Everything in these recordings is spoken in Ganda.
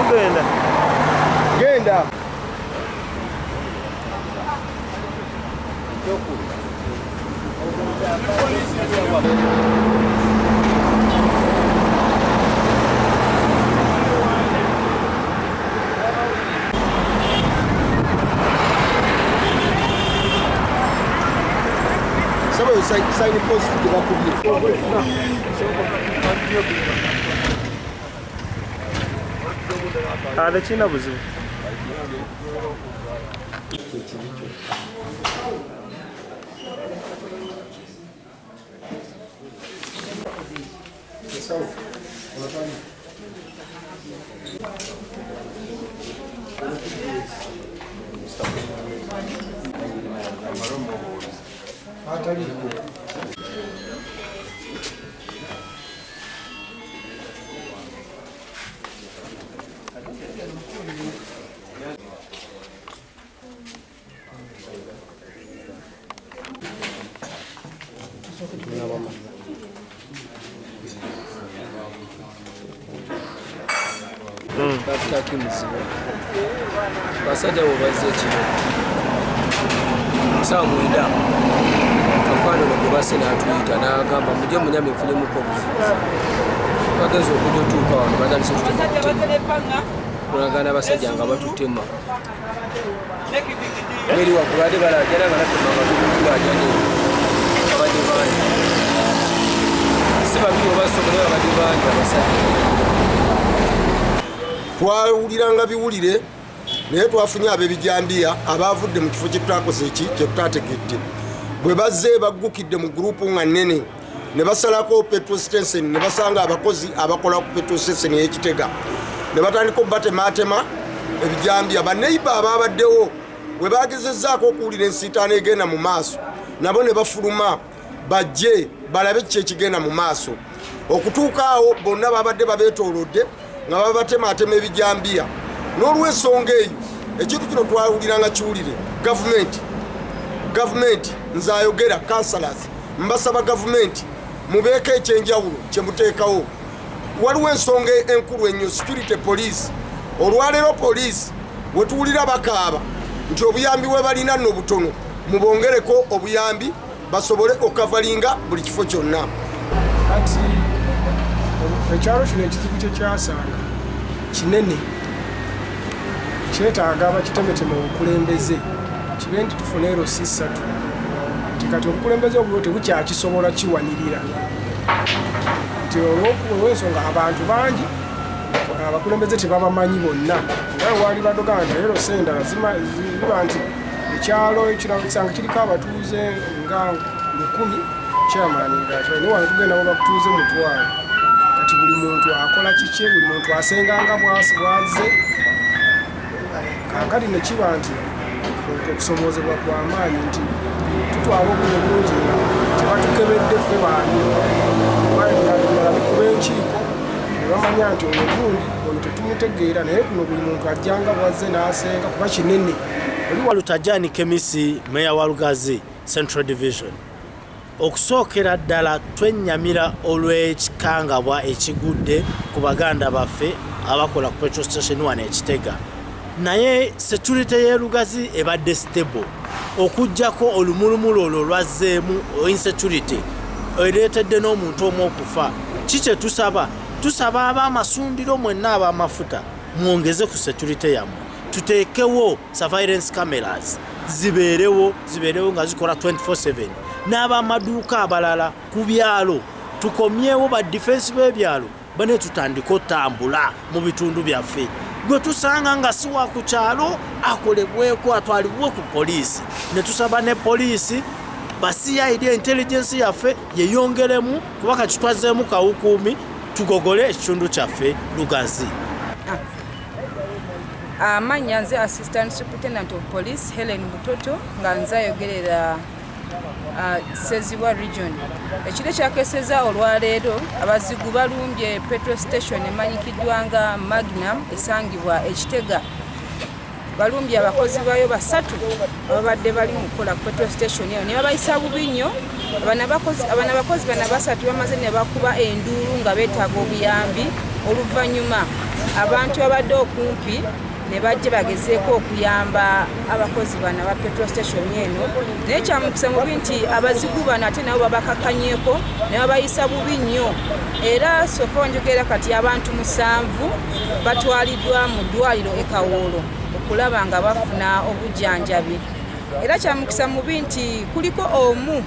Tugenda. Genda. Saba yo sign post gye bakubye. Ah, tekirina buzibu. Bakutaki muzibu. Basajja bo bazze ekiro saawa 9, kafaanano gwe basse n'atuyita n'agamba, "Mujje munyambe, nfunemuko obuzibu." Bagenza okujja otuuka wano, batandise tutema kutema, kulagana abasajja nga batutema ngeri waggulu, ate balajana nga naffe nga tulajane. Abadde bangi, si babiri oba somo, naye babadde bangi abasajja. Twawuliranga biwulire, naye twafunye ab'ebijambiya abavudde mu kifo kyetwakoze eki kyetutategedde. Bwe bazze baggukidde mu gurupu nga nnene ne basalako petrol station, ne basanga abakozi abakola ku petrol station ey'Ekitega, ne batandika obubatematema ebijambiya. Baneiba ababaddewo bwe bagezezzaako okuwulira ensiitaano egenda mu maaso, nabo ne bafuluma bajje balabe kiki ekigenda mu maaso. Okutuuka awo, bonna babadde babeetoolodde nga babatematema ebijambiya. N'olwensonga eyo, ekintu kino twawuliranga kiwulire. Gavumenti, gavumenti, nze ayogera councillors, mbasaba gavumenti mubeeko ekyenjawulo kyemuteekawo. Waliwo ensonga enkulu ennyo, security, police. Olwaleero police wetuwulira bakaaba nti obuyambi bwe balina nno butono, mubongereko obuyambi basobole okavalinga buli kifo kyonna. Kati ekyalo kino ekizibu kyekyasanga kinene, kyetaaga abakitemetema obukulembeze, kibe nti tufune LC ssatu, nti kati obukulembeze obuliwo tebukyakisobola kiwanirira, nti olw'ensonga abantu bangi, abakulembeze tebabamanyi bonna. Nga wali badoga nti LC endala ziba nti ekyalo ekirala kisanga kiriko abatuuze nga 1000, chairman nga naye wano tugenda mu batuuze 500. Kati buli muntu akola kikye, buli muntu asenganga bwazze. Kaakati ne kiba nti okusomoozebwa kw'amaanyi, nti tutwala obudde bungi nga tebatukebedde ffe baani. Ebyalo ebirala bikuba enkiiko ne bamanya nti oyo gundi, oyo tetumutegeera, naye kuno buli muntu ajjanga bwazze n'asenga kuba kinene. Oli Lutajani Kemisi, meya wa Lugazi Central Division. Okusookera ddala, twennyamira olw'ekikangabwa ekigudde ku baganda baffe abakola ku petrol station wano Ekitega, naye security y'e Lugazi ebadde stable okugjako olumulumulu olwo olwazzeemu. Insecurity ereetedde n'omuntu omu okufa. Ki kye tusaba? Tusaba ab'amasundiro mwenna ab'amafuta mwongeze ku security yammwe, tuteekewo surveillance cameras, zibeerewo, zibeerewo nga zikola 24/7, n'abamaduuka abalala ku byalo tukomyewo ba defense b'ebyalo bane, tutandike otambula mu bitundu byaffe. Gwe tusanga nga si wa ku kyalo akolebweko, atwalibwe ku poliisi. Ne tusaba ne poliisi ba CID, intelligence yaffe yeyongeremu, kuba kati twazzeemu kawukuumi, tugogole ekitundu kyaffe Lugazi. Amannya nze Assistant Superintendent of Police Helen Butoto, nga nze ayogerera Sezibwa Region. Ekiro ekyakeseza olwaleero, abazigu balumbye petrol station emanyikiddwa nga Magnum esangibwa Ekitega. Balumbye abakozi baayo basatu ababadde bali mu kukola ku petrol station eyo ne babayisa bubi nnyo. Abano abakozi bano basatu bamaze ne bakuba enduulu nga beetaaga obuyambi. Oluvannyuma Abantu abadde okumpi ne bajja bagezeeko okuyamba abakozi bano aba petrol station eno, naye kyamukisa mubi nti abazigu bano ate nabo babakakanyeeko ne babayisa bubi nnyo. Era so far njogera kati abantu 7 batwaliddwa mu ddwaliro e Kawoolo okulaba nga bafuna obujjanjabi. Era kyamukisa mubi nti kuliko omu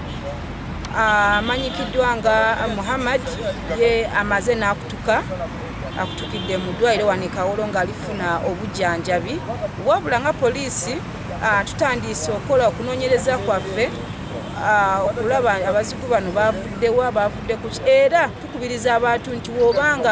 amanyikiddwa nga Muhammad, ye amaze n'akutuka, akutukidde mu ddwaliro wano e Kawolo ng'alifuna obujjanjabi. Wabula nga poliisi tutandise okukola okunoonyereza kwaffe okulaba abazigu bano bavuddewa, bavudde kuki. Era tukubiriza abantu nti wobanga